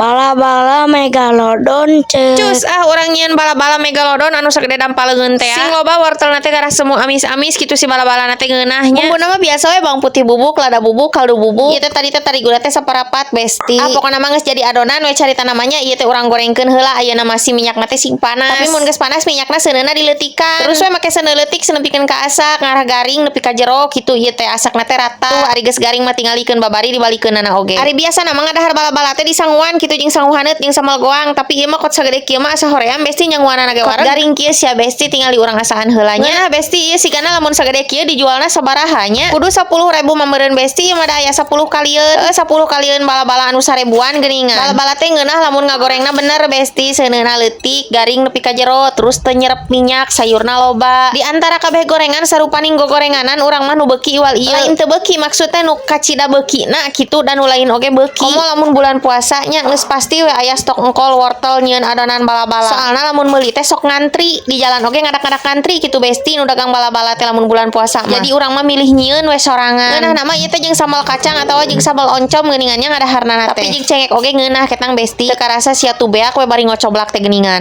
Bala-bala megalodon cek. Cus ah, urang nyieun bala-bala megalodon anu sagede dampaleungeun teh. Sing loba wortel teh garah semu amis-amis kitu si bala-bala teh ngeunah nya. Bumbuna mah biasa we, bawang putih bubuk, lada bubuk, kaldu bubuk. Ieu teh tadi teh tariguna teh saparapat, Besti. Ah, pokona mah geus jadi adonan we carita namanya. Ieu teh urang gorengkeun heula ayeuna masih minyakna teh sing panas. Tapi mun geus panas minyakna, seuneuna dileutikan. Terus we make seuneu leutik nepikeun ka asak, ngarah garing nepi ka jero kitu ieu teh asakna teh rata. Tuh, ari geus garing mah tingalikeun babari dibalikeunana oge. Ari biasana mah ngadahar bala-bala teh disanguan kitu jeung sangu haneut jeung sambal goang, tapi ieu mah kot sagede kieu mah asa hoream, Besti, nyanguanana ge wareg. Garing kieu sia, Besti, tinggal di urang asaan heula nya. Nah, Besti, ieu sigana lamun sagede kieu dijualna sabaraha nya? Kudu 10.000 mah meureun, Besti, ieu mah da aya 10 kalieun. Heuh, 10 kalieun bala-bala anu 1.000-an geuningan. Bala-bala teh ngeunah lamun ngagorengna bener, Besti, seuneuna leutik, garing nepi ka jero, terus teu nyerep minyak, sayurna loba. Di antara kabeh gorengan sarupaning gogorenganan, urang mah nu beuki iwal ieu. Lain teu beuki, maksudnya nu kacida beukina kitu dan nu lain oge beuki. Komo lamun bulan puasa nya geus pasti we aya stok engkol wortel nyieun adonan bala-bala. Soalna lamun meuli teh sok ngantri di jalan oge, ngadak-ngadak ngantri kitu, Besti, nu dagang bala-bala teh lamun bulan puasa mah. Jadi urang mah milih nyieun we sorangan. Ngeunah nama ieu teh jeung sambal kacang atawa jeung sambal oncom geuningan nya ngadaharna teh. Tapi jeung cengek oge ngeunah ketang, Besti. Teu karasa sia tuh beak we bari ngocoblak teh geuningan.